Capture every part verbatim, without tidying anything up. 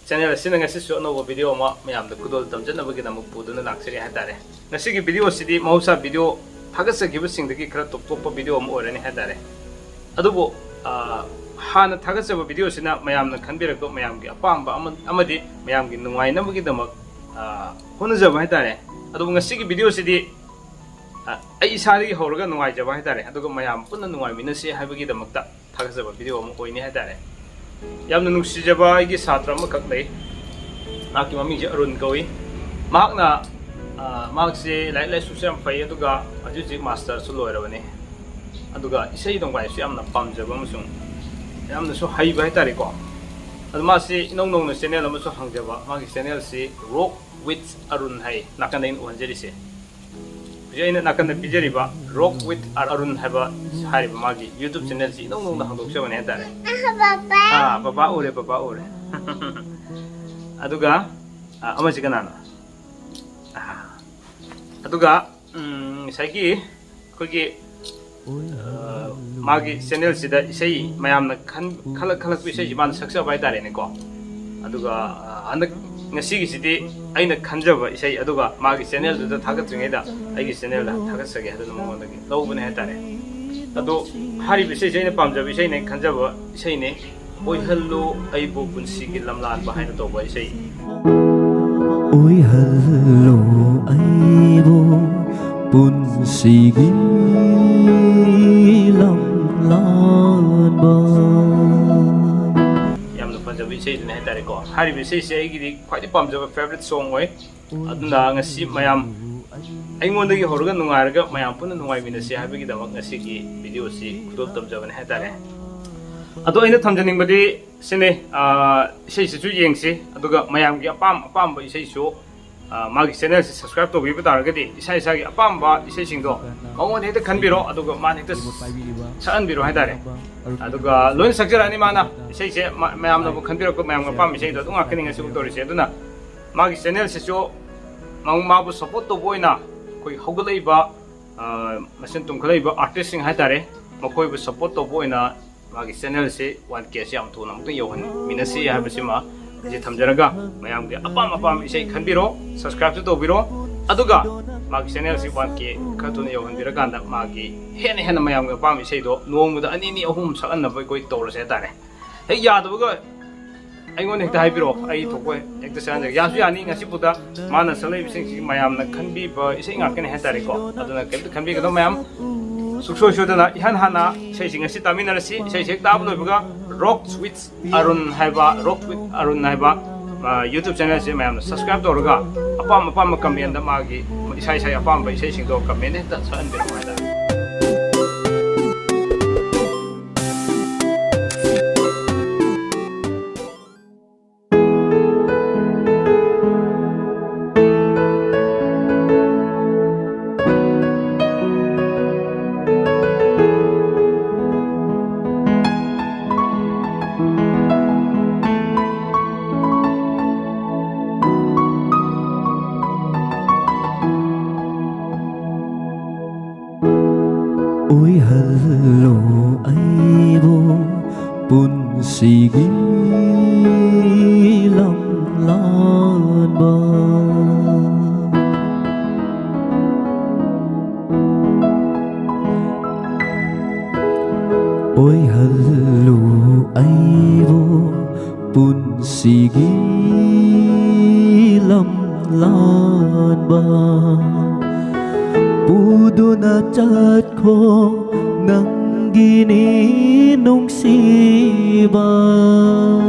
Channel ꯑꯁꯤꯅ ꯉꯁꯤꯁꯨ ꯑꯅꯧꯕ ꯚꯤꯗꯤꯑꯣ ꯑꯃ ꯃꯌꯥꯝꯗ ꯈꯨꯗꯣꯜ ꯇꯝꯖꯅꯕꯒꯤꯗꯃꯛ ꯄꯨꯗꯨꯅ ꯂꯥꯛꯆꯔꯤ ꯍꯥꯏꯇꯥꯔꯦ꯫ ꯉꯁꯤꯒꯤ ꯚꯤꯗꯤꯑꯣ ꯑꯁꯤꯗꯤ ꯃꯍꯧꯁꯥ ꯚꯤꯗꯤꯑꯣ ꯊꯥꯒꯠꯆꯈꯤꯕꯁꯤꯡꯗꯒꯤ ꯈꯔ ꯇꯣꯞ ꯇꯣꯞꯄ ꯚꯤꯗꯤꯑꯣ ꯑꯃ ꯑꯣꯏꯔꯅꯤ ꯍꯥꯏꯇꯥꯔꯦ꯫ ꯑꯗꯨꯕꯨ ꯑ, ꯍꯥꯟꯅ ꯊꯥꯒꯠꯆꯕ ꯚꯤꯗꯤꯑꯣꯁꯤꯅ ꯃꯌꯥꯝꯅ ꯈꯟꯕꯤꯔꯛꯄ, ꯃꯌꯥꯝꯒꯤ ꯑꯄꯥꯝꯕ ꯑꯃ, ꯑꯃꯗꯤ ꯃꯌꯥꯝꯒꯤ ꯅꯨꯡꯉꯥꯏꯅꯕꯒꯤꯗꯃꯛ ꯑ, ꯍꯣꯠꯅꯖꯕ ꯍꯥꯏꯇꯥꯔꯦ꯫ ꯑꯗꯨꯕꯨ ꯉꯁꯤꯒꯤ ꯚꯤꯗꯤꯑꯣꯁꯤꯗꯤ ꯑ, ꯑꯩ ꯏꯁꯥꯗꯒꯤ ꯍꯧꯔꯒ ꯅꯨꯡꯉꯥꯏꯖꯕ ꯍꯥꯏꯇꯥꯔꯦ, ꯑꯗꯨꯒ ꯃꯌꯥꯝ ꯄꯨꯟꯅ ꯅꯨꯡꯉꯥꯏꯃꯤꯟꯅꯁꯤ ꯍꯥꯏꯕꯒꯤꯗꯃꯛꯇ ꯊꯥꯒꯠꯆꯕ ꯚꯤꯗꯤꯑꯣ ꯑꯃ ꯑꯣꯏꯅꯤ ꯍꯥꯏꯇꯥꯔꯦ꯫ ꯌꯥꯝꯅ ꯅꯨꯡꯁꯤꯖꯕ ꯑꯩꯒꯤ ꯁꯥꯇ꯭ꯔ ꯑꯃꯈꯛ ꯂꯩ꯫ ꯃꯍꯥꯛꯀꯤ ꯃꯃꯤꯡꯁꯦ ꯑꯔꯨꯟ ꯀꯧꯏ꯫ ꯃꯍꯥꯛꯅ ꯑ, ꯃꯍꯥꯛꯁꯦ ꯂꯥꯏꯔꯤꯛ ꯂꯥꯏꯁꯨꯁꯨ ꯌꯥꯝ ꯐꯩ, ꯑꯗꯨꯒ ꯍꯧꯖꯤꯛ ꯍꯧꯖꯤꯛ ꯃꯥꯁꯇꯔꯁꯨ ꯂꯣꯏꯔꯕꯅꯤ꯫ ꯑꯗꯨꯒ ꯏꯁꯩ ꯅꯣꯡꯃꯥꯏꯁꯨ ꯌꯥꯝꯅ ꯄꯥꯝꯖꯕ ꯑꯃꯁꯨꯡ ꯌꯥꯝꯅꯁꯨ ꯍꯩꯕ ꯍꯥꯏꯇꯥꯔꯦꯀꯣ꯫ ꯑꯗꯨ ꯃꯥꯁꯤ ꯏꯅꯧ ꯅꯧꯅ ꯆꯦꯅꯦꯜ ꯑꯃꯁꯨ ꯍꯥꯡꯖꯕ꯫ ꯃꯥꯒꯤ ꯆꯦꯅꯦꯜꯁꯤ Rock with Arun ꯍꯥꯏ꯫ ꯅꯥꯀꯟꯗ ꯑꯩꯅ ꯎꯍꯟꯖꯔꯤꯁꯦ, ꯍꯧꯖꯤꯛ ꯑꯩꯅ ꯅꯥꯀꯟꯗ ꯄꯤꯖꯔꯤꯕ Rock with Arun ꯍꯥꯏꯕ, ꯍꯥꯏꯔꯤꯕ ꯃꯥꯒꯤ YouTube ꯆꯦꯅꯦꯜꯁꯤ ꯏꯅꯧ ꯅꯧꯅ ꯍꯥꯡꯗꯣꯛꯆꯕꯅꯦ ꯍꯥꯏꯇꯥꯔꯦ꯫ ꯑꯥ, ꯕꯕꯥ ꯎꯔꯦ, ꯕꯕꯥ ꯎꯔꯦ꯫ ꯑꯗꯨꯒ ꯑ, ꯑꯃꯁꯤ ꯀꯅꯥꯅꯣ? ꯑ, ꯑꯗꯨꯒ ꯎꯝ, ꯉꯁꯥꯏꯒꯤ ꯑꯩꯈꯣꯏꯒꯤ ꯑ, ꯃꯥꯒꯤ ꯆꯦꯅꯦꯜꯁꯤꯗ ꯏꯁꯩ ꯃꯌꯥꯝꯅ ꯈꯟ- ꯈꯜꯂꯛ ꯈꯜꯂꯛꯄ ꯏꯁꯩꯁꯤ ꯃꯥꯅ ꯁꯛꯆꯕ ꯍꯥꯏꯇꯥꯔꯦꯅꯦꯀꯣ꯫ ꯑꯗꯨꯒ ꯑ, ꯍꯟꯗꯛ ꯉꯁꯤꯒꯤꯁꯤꯗꯤ ꯑꯩꯅ ꯈꯟꯖꯕ ꯏꯁꯩ, ꯑꯗꯨꯒ ꯃꯥꯒꯤ ꯆꯦꯅꯦꯜꯗꯨꯗ ꯊꯥꯒꯠꯇ꯭ꯔꯤꯉꯩꯗ ꯑꯩꯒꯤ ꯆꯦꯅꯦꯜꯗ ꯊꯥꯒꯠꯆꯒꯦ ꯍꯥꯏꯗꯨꯅ ꯃꯉꯣꯟꯗꯒꯤ ꯂꯧꯕꯅꯦ ꯍꯥꯏꯇꯥꯔꯦ꯫ ꯑꯗꯣ ꯍꯥꯏꯔꯤꯕ ꯏꯁꯩꯁꯦ ꯑꯩꯅ ꯄꯥꯝꯖꯕ ꯏꯁꯩꯅꯦ, ꯈꯟꯖꯕ ꯏꯁꯩꯅꯦ꯫ ꯑꯣꯏꯍꯜꯂꯣ ꯑꯩꯕꯨ ꯄꯨꯟꯁꯤꯒꯤ ꯂꯝꯂꯥꯟꯕ ꯍꯥꯏꯅ ꯇꯧꯕ ꯏꯁꯩ꯫ ꯑꯣꯏꯍꯜꯂꯣ ꯑꯩꯕꯨ ꯄꯨꯟꯁꯤꯒꯤ ꯂꯝꯂꯥꯟꯕ꯫ ꯌꯥꯝꯅ ꯐꯖꯕ ꯏꯁꯩꯗꯨꯅꯤ ꯍꯥꯏꯇꯥꯔꯦꯀꯣ꯫ ꯍꯥꯏꯔꯤꯕ ꯏꯁꯩꯁꯦ ꯑꯩꯒꯤꯗꯤ ꯈ꯭ꯋꯥꯏꯗꯒꯤ ꯄꯥꯝꯖꯕ ꯐꯦꯕꯔꯤꯠ ꯁꯣꯡ ꯑꯣꯏ꯫ ꯑꯗꯨꯅ ꯉꯁꯤ ꯃꯌꯥꯝ ꯑꯩꯉꯣꯟꯗꯒꯤ ꯍꯧꯔꯒ ꯅꯨꯡꯉꯥꯏꯔꯒ ꯃꯌꯥꯝ ꯄꯨꯟꯅ ꯅꯨꯡꯉꯥꯏꯃꯤꯟꯅꯁꯤ ꯍꯥꯏꯕꯒꯤꯗꯃꯛ ꯉꯁꯤꯒꯤ ꯚꯤꯗꯤꯑꯣꯁꯤ ꯈꯨꯗꯣꯜ ꯇꯝꯖꯕꯅꯤ ꯍꯥꯏꯇꯥꯔꯦ꯫ ꯑꯗꯣ ꯑꯩꯅ ꯊꯝꯖꯅꯤꯡꯕꯗꯤ ꯁꯤꯅꯤ, ꯑ, ꯏꯁꯩꯁꯤꯁꯨ ꯌꯦꯡꯁꯤ, ꯑꯗꯨꯒ ꯃꯌꯥꯝꯒꯤ ꯑꯄꯥꯝ ꯑꯄꯥꯝꯕ ꯏꯁꯩꯁꯨ, ꯑ, ꯃꯥꯒꯤ ꯆꯦꯅꯦꯜꯁꯤ ꯁꯕꯁꯀ꯭ꯔꯥꯏꯕ ꯇꯧꯕꯤꯕ ꯇꯥꯔꯒꯗꯤ ꯏꯁꯥ ꯏꯁꯥꯒꯤ ꯑꯄꯥꯝꯕ ꯏꯁꯩꯁꯤꯡꯗꯣ ꯃꯉꯣꯟꯗ ꯍꯦꯛꯇ ꯈꯟꯕꯤꯔꯣ, ꯑꯗꯨꯒ ꯃꯥꯅ ꯍꯦꯛꯇ ꯁꯛꯍꯟꯕꯤꯔꯣ ꯍꯥꯏꯇꯥꯔꯦ꯫ ꯑꯗꯨꯒ ꯂꯣꯏꯅ ꯁꯛꯆꯔꯛꯑꯅꯤ ꯃꯥꯅ꯫ ꯏꯁꯩꯁꯦ ꯃ- ꯃꯌꯥꯝꯅꯕꯨ ꯈꯟꯕꯤꯔꯛꯄ, ꯃꯌꯥꯝꯒꯤ ꯑꯄꯥꯝꯕ ꯏꯁꯩꯗꯣ ꯑꯗꯨꯝ ꯉꯥꯛꯇꯅꯤ ꯉꯁꯤꯕꯨ ꯇꯧꯔꯤꯁꯦ꯫ ꯑꯗꯨꯅ ꯃꯥꯒꯤ ꯆꯦꯅꯦꯜꯁꯤꯁꯨ ꯃꯥ- ꯃꯥꯕꯨ ꯁꯞꯄꯣꯔꯠ ꯇꯧꯕ ꯑꯣꯏꯅ ꯑꯩꯈꯣꯏ ꯍꯧꯒꯠꯂꯛꯏꯕ, ꯑ, ꯃꯁꯦꯟ ꯇꯨꯝꯈꯠꯂꯛꯏꯕ ꯑꯥꯔꯇꯤꯁꯁꯤꯡ ꯍꯥꯏꯇꯥꯔꯦ, ꯃꯈꯣꯏꯕꯨ ꯁꯞꯄꯣꯔꯠ ꯇꯧꯕ ꯑꯣꯏꯅ ꯃꯥꯒꯤ ꯆꯦꯅꯦꯜꯁꯤ ꯋꯥꯟ ꯀꯦꯁꯤ ꯌꯥꯝ ꯊꯨꯅ ꯑꯃꯨꯛꯇꯪ ꯌꯧꯍꯟꯃꯤꯟꯅꯁꯤ ꯍꯥꯏꯕꯁꯤꯃ ꯑꯩꯁꯦ ꯊꯝꯖꯔꯒ, ꯃꯌꯥꯝꯒꯤ ꯑꯄꯥꯝ ꯑꯄꯥꯝꯕ ꯏꯁꯩ ꯈꯟꯕꯤꯔꯣ, ꯁꯕꯁꯀ꯭ꯔꯥꯏꯕꯁꯨ ꯇꯧꯕꯤꯔꯣ꯫ ꯑꯗꯨꯒ ꯃꯥꯒꯤ ꯆꯦꯅꯦꯜꯁꯤ ꯋꯥꯟ ꯀꯦ ꯈꯔ ꯊꯨꯅ ꯌꯧꯍꯟꯕꯤꯔꯀꯥꯟꯗ, ꯃꯥꯒꯤ ꯍꯦꯟꯅ ꯍꯦꯟꯅ ꯃꯌꯥꯝꯒꯤ ꯑꯄꯥꯝꯕ ꯏꯁꯩꯗꯣ ꯅꯣꯡꯃꯗ ꯑꯅꯤ, ꯑꯅꯤ, ꯑꯍꯨꯝ ꯁꯛꯍꯟꯅꯕ ꯑꯩꯈꯣꯏ ꯇꯧꯔꯁꯦ ꯍꯥꯏꯇꯥꯔꯦ꯫ ꯍꯦꯛ ꯌꯥꯗꯕꯒ ꯑꯩꯉꯣꯟꯗ ꯍꯦꯛꯇ ꯍꯥꯏꯕꯤꯔꯛꯑꯣ, ꯑꯩ ꯊꯣꯛꯄ ꯍꯦꯛꯇ ꯁꯛꯍꯟꯖꯔꯒꯦ꯫ ꯌꯥꯁꯨ ꯌꯥꯅꯤ, ꯉꯁꯤꯕꯨꯗ ꯃꯥꯅ ꯁꯛꯂꯛꯏꯕꯁꯤꯡꯁꯤ ꯃꯌꯥꯝꯅ ꯈꯟꯕꯤꯕ ꯏꯁꯩ ꯉꯥꯛꯇꯅꯤ ꯍꯥꯏꯇꯥꯔꯦꯀꯣ꯫ ꯑꯗꯨꯅ ꯀꯩꯝꯇ ꯈꯟꯕꯤꯒꯅꯨ ꯃꯌꯥꯝ꯫ ꯁꯨꯡꯁꯣꯏ ꯁꯣꯏꯗꯅ ꯏꯍꯥꯟ ꯍꯥꯟꯅ ꯏꯁꯩꯁꯤꯡ ꯑꯁꯤ ꯇꯥꯃꯤꯟꯅꯔꯁꯤ꯫ ꯏꯁꯩꯁꯤ ꯍꯦꯛ ꯇꯥꯕ ꯂꯣꯏꯕꯒ Rocks with Arun ꯍꯥꯏꯕ, Rocks with Arun ꯍꯥꯏꯕ, ꯑ, YouTube ꯆꯦꯅꯦꯜꯁꯤ ꯃꯌꯥꯝꯅ ꯁꯕꯁꯀ꯭ꯔꯥꯏꯕ ꯇꯧꯔꯒ, ꯑꯄꯥꯝ ꯑꯄꯥꯝꯕ ꯀꯃꯦꯟꯗ ꯃꯥꯒꯤ ꯏꯁꯥ ꯏꯁꯥꯒꯤ ꯑꯄꯥꯝꯕ ꯏꯁꯩꯁꯤꯡꯗꯣ ꯀꯃꯦꯟꯗ ꯍꯦꯛꯇ ꯁꯛꯍꯟꯕꯤꯔꯛꯑꯣ ꯍꯥꯏꯇꯥꯔꯦ꯫ ꯑꯣꯏꯍꯜꯂꯣ ꯑꯩꯕꯨ ꯄꯨꯟꯁꯤꯒꯤ ꯂꯝꯂꯥꯟꯕ꯫ ꯑꯣꯏꯍꯜꯂꯨ ꯑꯩꯕꯨ ꯄꯨꯟꯁꯤꯒꯤ ꯂꯝꯂꯥꯟꯕ꯫ ꯄꯨꯗꯨꯅ ꯆꯠꯈꯣ ꯅꯪꯒꯤꯅꯤ ꯅꯨꯡꯁꯤꯕ꯫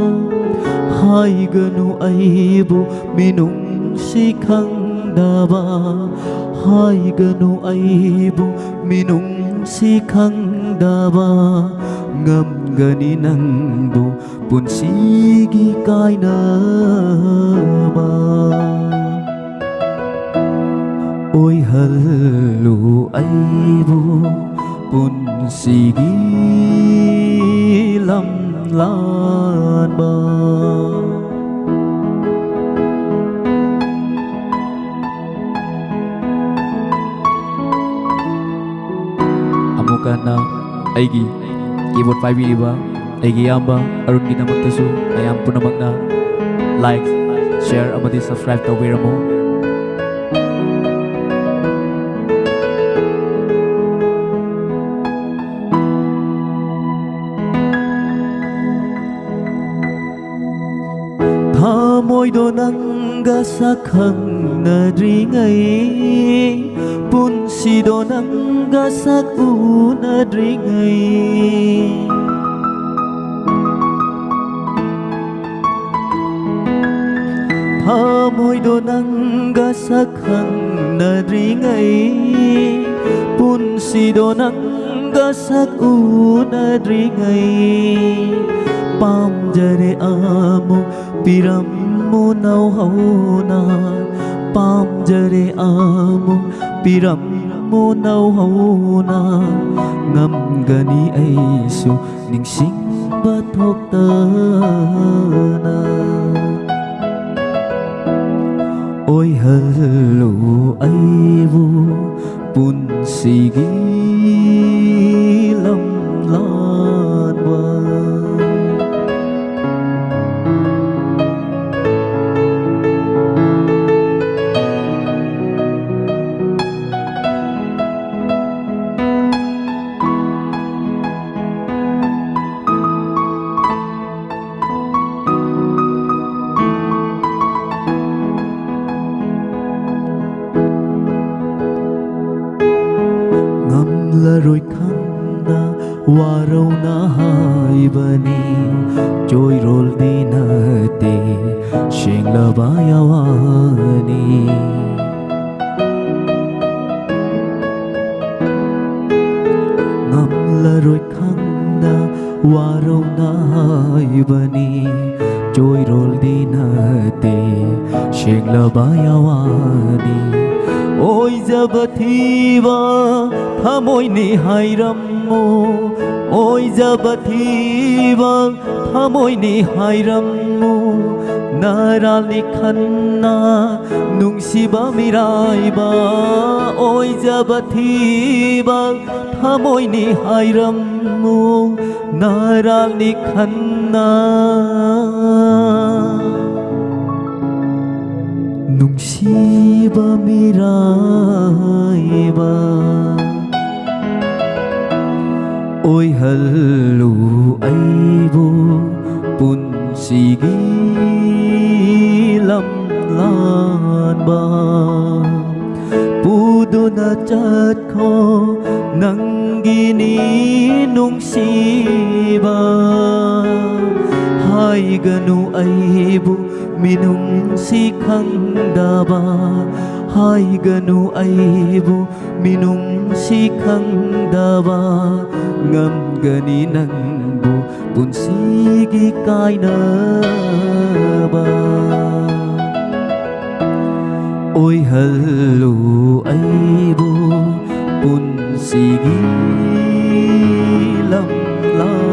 ꯍꯥꯏꯒꯅꯨ ꯑꯩꯕꯨ ꯃꯤꯅꯨꯡꯁꯤ ꯈꯪꯗꯕ꯫ ꯍꯥꯏꯒꯅꯨ ꯑꯩꯕꯨ ꯃꯤꯅꯨꯡꯁꯤ ꯈꯪꯗꯕ꯫ ꯉꯝꯒꯅꯤ ꯅꯪꯕꯨ ꯄꯨꯟꯁꯤꯒꯤ ꯀꯥꯏꯅꯕ꯫ ꯑꯣꯏꯍꯜꯂꯨ ꯑꯩꯕꯨ ꯄꯨꯟꯁꯤꯒꯤ ꯂꯝꯂꯥꯟꯕ꯫ ꯑꯃꯨꯛ ꯍꯟꯅ ꯑꯩꯒꯤ ꯀꯤꯕꯣꯔꯗ ꯄꯥꯏꯕꯤꯔꯤꯕ ꯑꯩꯒꯤ ꯏꯌꯥꯝꯕ ꯑꯔꯨꯟꯒꯤꯗꯃꯛꯇꯁꯨ ꯃꯌꯥꯝ ꯄꯨꯝꯅꯃꯛꯅ like, share ꯑꯃꯗꯤ subscribe ꯇꯧꯕꯤꯔꯝꯃꯨ꯫ ꯊꯃꯣꯏꯗꯣ ꯅꯪꯒ ꯁꯛ ꯈꯪꯅꯗ꯭ꯔꯤꯉꯩ, ꯄꯨꯟꯁꯤꯗꯣ ꯅꯪꯒ ꯁꯛ ꯎꯅꯗ꯭ꯔꯤꯉꯩ, ꯊꯃꯣꯏꯗꯣ ꯅꯪꯒ ꯁꯛ ꯈꯪꯅꯗ꯭ꯔꯤꯉꯩ, ꯄꯨꯟꯁꯤꯗꯣ ꯅꯪꯒ ꯁꯛ ꯎꯅꯗ꯭ꯔꯤꯉꯩ, ꯄꯥꯝꯖꯔꯦ ꯑꯃꯨꯛ ꯄꯤꯔꯝꯃꯨ ꯅꯧꯍꯧꯅ, ꯄꯥꯝꯖꯔꯦ ꯑꯃꯨꯛ ꯄꯤꯔꯝꯃꯨ ꯅꯧꯍꯧꯅ, ꯉꯝꯒꯅꯤ ꯑꯩꯁꯨ ꯅꯤꯡꯁꯤꯡꯕ ꯊꯣꯛꯇꯅ꯫ ꯑꯣꯏꯍꯜꯂꯨ ꯑꯩꯕꯨ ꯄꯨꯟꯁꯤꯒꯤ ꯂꯝꯂꯥꯟꯕ꯫ ꯉꯝꯂꯔꯣꯏ ꯈꯪꯅ ꯋꯥꯔꯧꯅ ꯍꯥꯏꯕꯅꯤ, ꯆꯣꯏꯔꯣꯜꯗꯤ ꯅꯠꯇꯦ, ꯁꯦꯡꯂꯕ ꯌꯥꯋꯥꯅꯤ꯫ ꯉꯝꯂꯔꯣꯏ ꯈꯪꯅ ꯋꯥꯔꯧꯅ ꯍꯥꯏꯕꯅꯤ, ꯆꯣꯏꯔꯣꯜꯗꯤ ꯅꯠꯇꯦ, ꯁꯦꯡꯂꯕ ꯌꯥꯋꯥꯅꯤ꯫ ꯑꯣꯏꯖꯕ ꯊꯤꯕ ꯊꯃꯣꯏꯅꯤ ꯍꯥꯏꯔꯝꯃꯨ, ꯑꯣꯏꯖꯕ ꯊꯤꯕ ꯊꯃꯣꯏꯅꯤ ꯍꯥꯏꯔꯝꯃꯨ, ꯅꯔꯥꯜꯅꯤ ꯈꯟꯅ ꯅꯨꯡꯁꯤꯕ ꯃꯤꯔꯥꯏꯕ, ꯑꯣꯏꯖꯕ ꯊꯤꯕ ꯊꯃꯣꯏꯅꯤ ꯍꯥꯏꯔꯝꯃꯨ, ꯅꯔꯥꯜꯅꯤ ꯈꯟꯅ ꯅꯨꯡꯁꯤꯕ ꯃꯤꯔꯥꯏꯕ꯫ ꯑꯣꯏꯍꯜꯂꯨ ꯑꯩꯕꯨ ꯄꯨꯟꯁꯤꯒꯤ ꯂꯝꯂꯥꯟꯕ꯫ ꯄꯨꯗꯨꯅ ꯆꯠꯈꯣ ꯅꯪꯒꯤꯅꯤ ꯅꯨꯡꯁꯤꯕ꯫ ꯍꯥꯏꯒꯅꯨ ꯑꯩꯕꯨ ꯃꯤꯅꯨꯡꯁꯤ ꯈꯪꯗꯕ, ꯍꯥꯏꯒꯅꯨ ꯑꯩꯕꯨ ꯃꯤꯅꯨꯡꯁꯤ ꯈꯪꯗꯕ꯫ ꯉꯝꯒꯅꯤ ꯅꯪꯕꯨ ꯄꯨꯟꯁꯤꯒꯤ ꯀꯥꯏꯅꯕ꯫ ꯑꯣꯏꯍꯜꯂꯨ ꯑꯩꯕꯨ ꯄꯨꯟꯁꯤꯒꯤ ꯂꯝꯂꯥꯟ